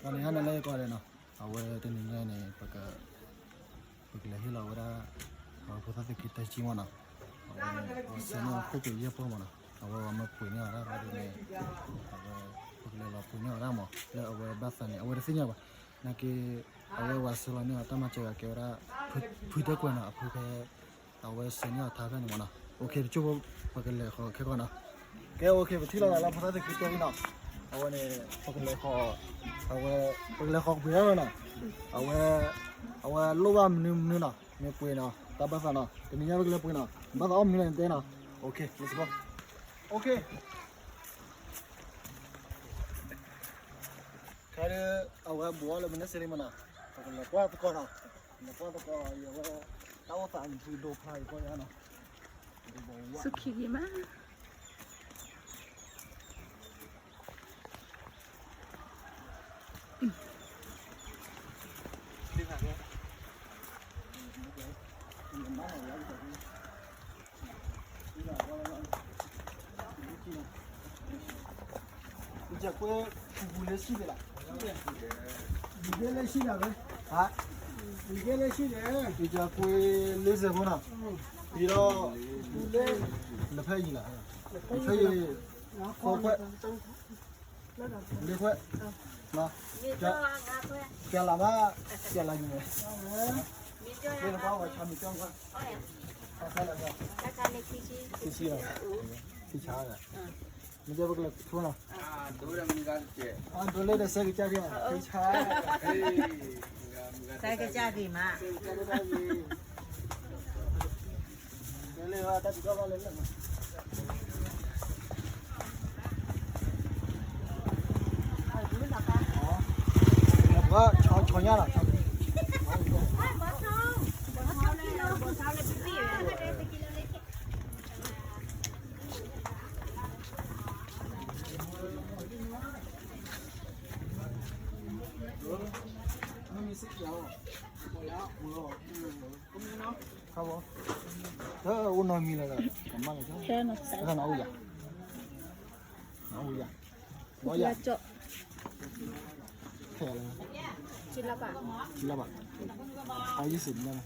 တနံၤအံၤန့ၣ် လၢယကီၢ်ဒဲးနီၤ, အဝဲတနံၤညါန့ၣ် ပက ပကလဲၤဟ့ၣ်လီၤဝဲဒၣ် အဝဲဖိသၣ်သုးက့တၢ်စံၣ်မးနီၤ, အဝဲ အဝဲဆှၢန့ၢ်အခိၣ်က့ၤယဲၢ်ပီၢ်မးနီၤ, အဝဲမ့ၢ်ပှ့ၤန့ၢ်အီၤဒၣ်ဘၣ်ဒ်န့ၣ် အဝဲ ပကလဲၤလီၤပှ့ၤန့ၢ်အီၤဒၣ်မး လၢအဝဲဘၣ်သးန့ၣ် အဝဲတသ့ၣ်ညါဘၣ်, နာ်က့ အဝဲဝဲဆှၢလီၤန့ၢ်အီၤတၢ်မၤစၢၤဂၤကဲဝဲဒၣ် ဖုတၢၢ်ကွဲးနီၤ, အဖုဖဲ အဝဲဆှၢန့ၢ်အီၤထါဖဲန့ၣ်မးနီၤ, အိၣ်ခ့ တကၠိဖိ ပကလဲၤဃီၤခဲကီၢ်နီၤ, ကဲ အိၣ်ခ့ ပထံၣ်လိာ်သးလၢဖိသၣ်သုးက့တၢ်လံနီၤ, အဝဲန့ၣ် ပကလဲၤဃီၤ အဝဲ ပကလဲၤဃီၤပှ့ၤဒၣ်ဝဲနီၤ, အဝဲ အဝဲလိၣ်ဘၣ်မနုၤမနုၤနီၤ, မ့ၢ်ပှ့ၤနီၤ တၢ်ဘၣ်သးနီၤ, တနံၤညါပကလဲၤပှ့ၤနီၤ, ဘၣ်သးအီၣ်မနုၤလဲၣ်န့ၣ်တဲနီၤ, အိၣ်ခ့ let's go, အိၣ်ခ့ ခဲဒၣ် အဝဲဘူးအီၤလၢမနုၤစ့ၢ်ကီးမးနီၤ, ပကလဲၤကွၢ်သကိးနီၤ, လဲၤကွၢ်သကိး ယဝဲ တၢ်အိၣ်သးနဖုဒိဖးယကွၢ်ယါနီၤ, ဆူခံဂ့ၤမး ယကွဲပူၤပူၤလၢရှိတယ်လား, ဒီကဲလၢရှိတာပဲ, ဟာ, ဒီကဲလၢရှိတယ်, ယကွဲလေးဆယ်ခုနစ်, ပြီးတော့ လက်ဖက်ရည်လား, လက်ဖက်ရည် သုံးခွက်, လေးခွက်, နော်, ကြာလာမှ ကြာလာယူမယ်, မင်းတို့ကဘာဝယ်ချမ်းမြေကြောင်းက ဘာဆန်းလဲ့, ဆန်းလဲ့, မင်းတို့ကလည်းထိုးနော်, အာ ဒိုးလည်းမင်းသားတစ်ချက်, အာ ဒိုးလည်းတစ်ဆက်ကကြားပြီ, ဆန်း, ဆန်းကကြားပြီမ, အိၣ်နီတမံၤလၢၤဒီး ကမၣ်လၢၤ, အိၣ်ယၤ, အိၣ်ယၤ, အိၣ်ယၤ, ခဲလၢာ်, ခံလဘၣ်, ခံလဘၣ်, အီၣ်ယံၢ်စံးန့ၣ်,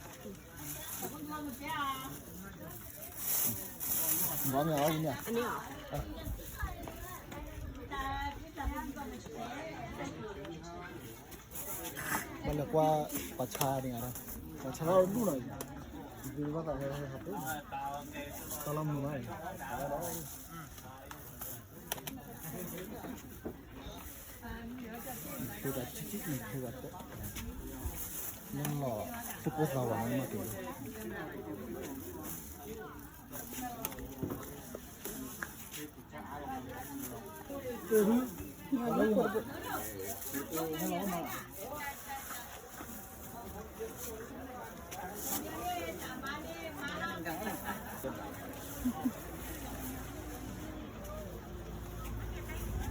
ဘၣ်မ့ၢ်အီၣ်ယံၢ်န့ၣ်, ဘၣ်လဲၤကွၢ်ပှၤဆါန့ၣ်, ပှၤဆါတၢ်ဒူၣ်နီၤ, ဘၣ်သးဟဲဟးပူၤ, တၢ်လီၢ်မုာ်မး, ဖဲဂၤတံၢ်တံၢ်အံၤ ဖဲဂၤတဲ, နလီၤ, တကိးသးဝဲနီၤ, နမၤက့ၤ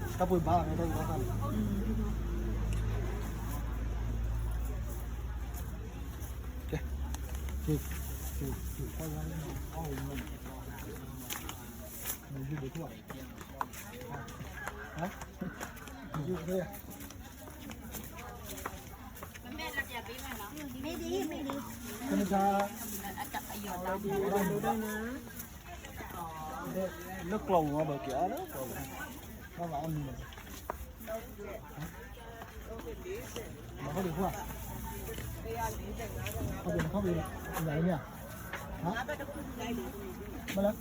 တၢ်ပှ့ၤဘါလီၤန့ၣ် တၢ်အံၤဘၣ်ဃးန့ၣ်, ကဲ, ကဲ, ကဲ, ကဲ, မ့ၢ်ဒ်, မ့ၢ်ဒ်, လၢကျိာ်မ့ၢ်ဘၣ်က့ၤအါလၢကျိာ်, ဘၣ်ဘၣ်အမံၤန့ၣ်, မၤခီၣ်ဒံးခွါ, ခီၣ်ဒံး, ခီၣ်ဒံး, မၤလၢမၤလၢ,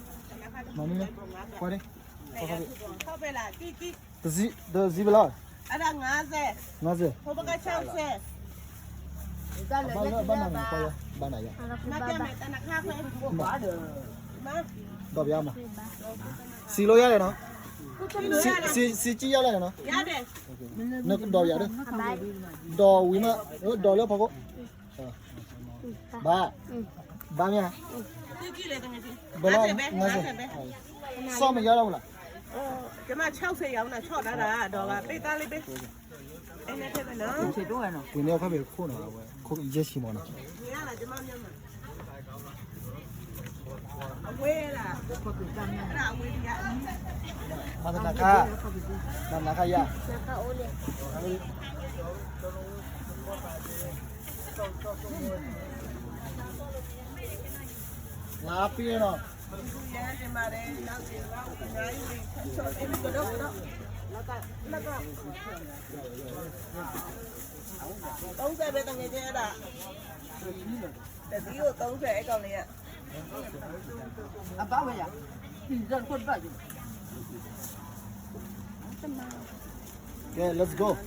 မၤန့ၣ်လၢ, ကွၢ်ဒံး, ခီၣ်ဒံး, တစံး, တစံးဘၣ်လီၤ, ငါးဆယ်, ဘၣ်နၤန့ၣ်, ဘၣ်နၤယၤ, ဒီးပျါမး, စံးလို့ရတယ်နော်, စံး, စံး, စံးကြည့်ရတယ်နော်, နကဒီးယၤဒီး, ဒီးဝံၤမး, ဒီးလၢဖီခိၣ်, ဘၣ်, ဘၣ်မ့ၢ်ဧါ, ဘၣ်လီၤ, ငါးဆယ်, စီမ့ၢ်ယါလီၤဝဲလီၤ, ပှ့ၤန့ၢ်အခီၣ်ဖံးခိၣ်နီၤ, အဝဲခိၣ်ကယဲၢ်ဆံမးနီၤ, မၤသနၤခါ, မၤသနၤခါယၤ, လါပ့ၤနီၤ, သုံးဆယ်ပဲ တကယ်ကျဲတာ, တသီးကို သုံးဆယ် အဲကောင်လေးက အဘၣ်ဝဲယၤ, တံၤတၢ်တခိၣ်တဘၣ်ယၤ. Okay, let's go.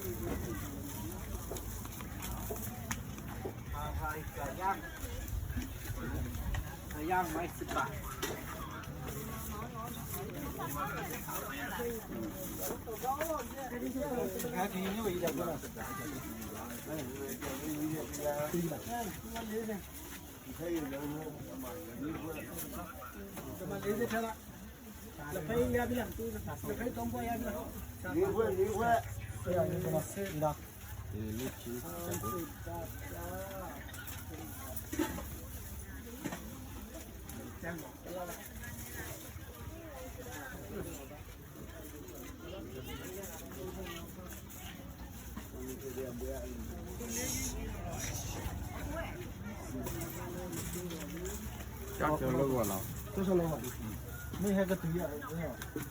မ့ၢ်ဟဲကတုၤယၤ, ယၤထံကီၢ်ဘီ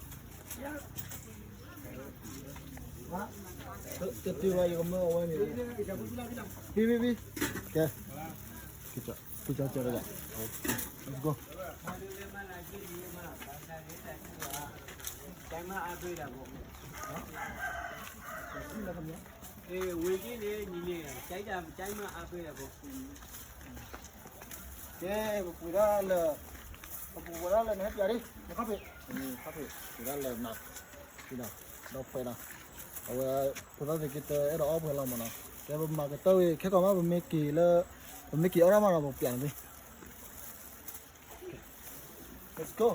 လီၤ, တတုၤဘၣ် ယကမၢအဝဲန့ၣ်, ဘံဘံဘံ, ကဲ, ကကၢကၢကၢ, let's go. ကဲ, ပပှ့ၤဒၣ်လၢ, ပပှ့ၤဒၣ်လၢနဟဲပျးဒံး နခီၣ်ဖံး, ခီၣ်ဖံး, ပှ့ၤဒၣ်လၢနၤ, ဒီးဖှဲးနီၤ, အဝဲ, ဖိသၣ်သ့ၣ်က့တအဲၣ်ဒိးအီၣ်ပှဲၤလီၤမးနီၤ, ကဲပမၤကတၢၢ်ဝံၤ ခဲကီးမး ပမ့ၢ်က့ၤလၢ, ပမ့ၢ်က့ၤအီၣ်ဒၣ်မးဒီး ပပျးန့ၣ်, let's go.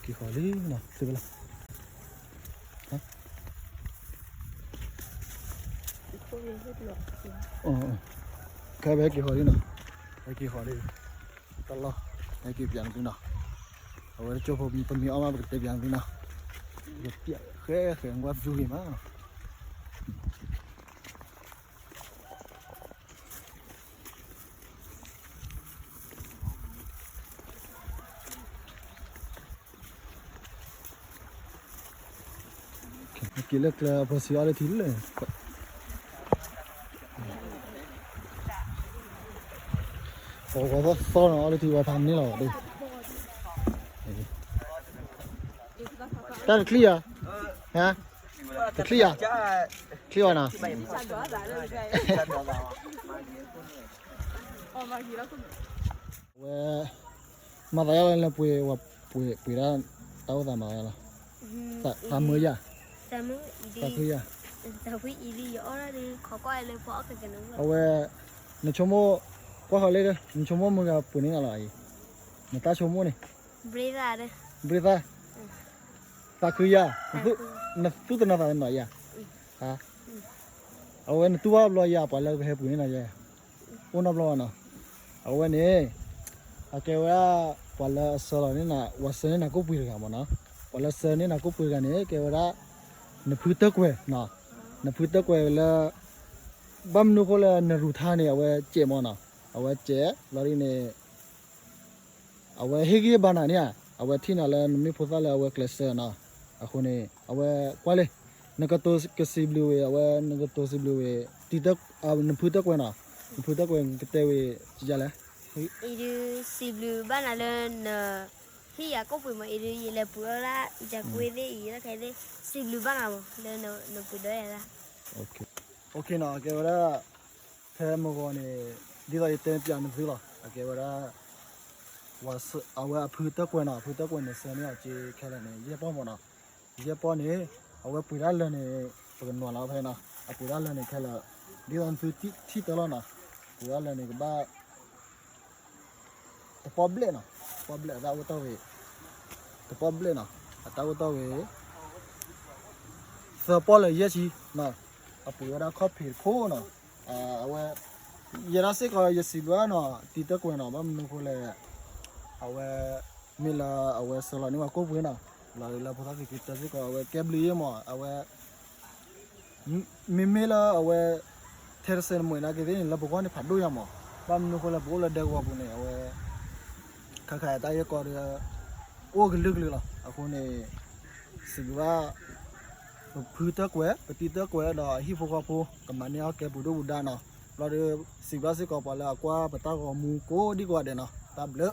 က့ၤဃီၤလံနီၤ, တုၤဝဲလီၤ, ခဲဘဲက့ၤဃီၤလံနီၤ, ဟဲက့ၤဃီၤလံ, တလီၢ်, ဟဲက့ၤပျးန့ၢ်သုနီၤ, အဝဲတကၠိဖိပမ့ၢ်အီၣ်မး ပကတဲပျးန့ၢ်သုနီၤ, ယပျးဃဲဃဲ ကွၢ်သုဂ့ၤမးနီၤ. က့ၤလၢကျဲ အဖီစံးအီၣ်လၢထံလၢ, ပှၤသီသီနီၤ အီၣ်လၢထံဝဲဖးမ့ၢ်လီၤ, တၢ်တချံၣ်ယၤ, ဟါ, တချံၣ်ယၤ, ချံၣ်ဝဲနီၤ. ဝဲ, မၤသးယါလၢပှ့ၤ, ပှ့ၤဒၣ်တၢ်အိၣ်သးမၤသးယါလီၤ, သးမုာ်ယါ, သးဖှံယါ, အဝဲ, နဆိကမိၣ်, ကွၢ်ဃီၤလၢ, နဆိကမိၣ်မုာ်ဂၤပှ့ၤန့ၢ်နၤလီၤအံၤ, နတၢ်ဆိကမိၣ်န့ၣ်, ဘျ့သၣ်, သးခုယါ, နသူၣ်တနီၤသးတနီၤယါ, အဝဲနတူၢ်ဘၣ်ဘျီယါ ပှၤလၢကဟဲပှ့ၤန့ၢ်နၤယါ အိၣ်နီတဘျီဘၣ်နီၤ. အဝဲန့ၣ်, အကဲဝဲဒၣ်, ပှၤလၢအဆှၢလီၤန့ၢ်နၤ, ပှၤဆှၢန့ၢ်နၤကိၣ်ပှ့ၤတဂၤမ့ၢ်နီၤ, ပှၤလၢဆှၢန့ၢ်နၤကိၣ်ပှ့ၤတဂၤန့ၣ် ကဲဝဲဒၣ်, နဖုတၢၣ်ကွဲၤ, နဖုတၢၣ်ကွဲၤလၢ, ဘၣ်မနုၤဃိလၢနရူးထါန့ၣ် အဝဲစဲးမ့ၢ်နီၤ, အဝဲစဲး, လီၤဒ်န့ၣ် အဝဲဟ့ၣ်ဂံၢ်ဘါနၤန့ၣ်ဧါ, အဝဲထံၣ်နၤလၢနမ့ၢ်ဖိသၣ်လၢအဝဲကျဲးစၢးနီၤ, အဃိန့ၣ် အဝဲကွၢ်လံ, နကတိၤကစံးဘျုးဝဲ, အဝဲနကတိၤစံးဘျုးဝဲ, တံၤတၢ်, နဖုတၢၣ်ကွဲၤနီၤ, နဖုတၢၣ်ကွဲၤကတဲဝဲ, ယလဲၣ်, အံၤဒုးစံးဘျုးဘၣ်နၤလၢန, ဟ့ၣ်ယၤကိၣ်ပှ့ၤမး အံၤဒုးယလဲၤပှ့ၤအီၣ်ဒၣ်, ယကွ့သ့ၣ်အံၤ တခါသ့ၣ်, စံးဘျုးဘၣ်နၤမး လၢနပှ့ၤဒီးယၤဒၣ်, နီၤ, ကဲဝဲဒၣ် ဖဲမုၢ်ဂီၤန့ၣ်, ဒ်သိးယတဲပျးနသုလီၤ, အကဲဝဲဒၣ်, အဝဲအဖုတၢၣ်ကွဲၤနီၤ, အဖုတၢၣ်ကွဲၤန့ၣ် ဆှၢန့ၢ်အီၤက့ခဲလၢာ်န့ၣ် ယဲၢ်ပီၢ်မ့ၢ်နီၤ, ယဲၢ်ပီၢ်န့ၣ်, အဝဲပှ့ၤဒၣ်လၢာ်န့ၣ်, ပကနွၤလီၤဖဲနီၤ, အပှ့ၤဒၣ်လၢာ်န့ၣ်ခဲလၢာ်, ဒ်သိးနသုထံၣ်တၢ်လီၤနီၤ, ပှ့ၤဒၣ်လၢာ်န့ၣ်ကဘၣ် တပီၣ်ဘျဲၣ်နီၤ, တပီၣ်ဘျဲၣ်အသးအိၣ်တ့ၢ်ဝဲ, တပီၣ်ဘျဲၣ်နီၤ, အတၢ်အိၣ်တ့ၢ်ဝဲ, သၢပီၢ်လၢယဲၢ်ဆံ, အပှ့ၤဝဲဒၣ်ခီၣ်ဖံးတခိၣ်နီၤ, အဝဲ, ယဲဒၣ်စ့ၢ်ကီးယစံးဘျုးနီၤ, တံၤတၢ်ကွဲၤနီၤ, ဘၣ်မနုၤဃိလဲၣ်, အဝဲ, မ့ၢ်လၢအဝဲဆှၢလီၤန့ၢ်ဝဲကိၣ်ပှ့ၤနီၤ, လီၤလၢဖိသၣ်သ့ၣ်က့တၢ်စ့ၢ်ကီး အဝဲကဲဘျုးယဲၢ်မး, အဝဲ မ့မ့ၢ်လၢအဝဲ ထဲတစဲးတမှဲာ်နာ်က့သ့ၣ်န့ၣ် လၢပဂီၢ်န့ၣ်ဖးဒိၣ်ညါမး, ဘၣ်မနုၤအဃိလဲၣ် ပအိၣ်လၢဒဲကဝီၤပူၤန့ၣ် အဝဲ ခါခါတၢ်ဂ့ၢ်ကီဒီး အိၣ်ကလုာ်ကလုာ်လီၤ. အဃိန့ၣ် စံးဘျုးဘၣ် ပဖုတၢၢ်ကွဲး ပတံၤတၢၢ်ကွဲးဒီးအဟံၣ်ဖိဃီဖိ ကမၤန့ၢ်အီၣ်ကဲပူၤဒိၣ်ပူၤဒါနီၤ. ဘျီဒီး စံးဘျုးစ့ၢ်ကီးပှၤလၢအကွၢ်ပတၢ်ဂီၤမူကိးဒံကိးဂၤဒဲးနီၤ. တၢ်ဘျုး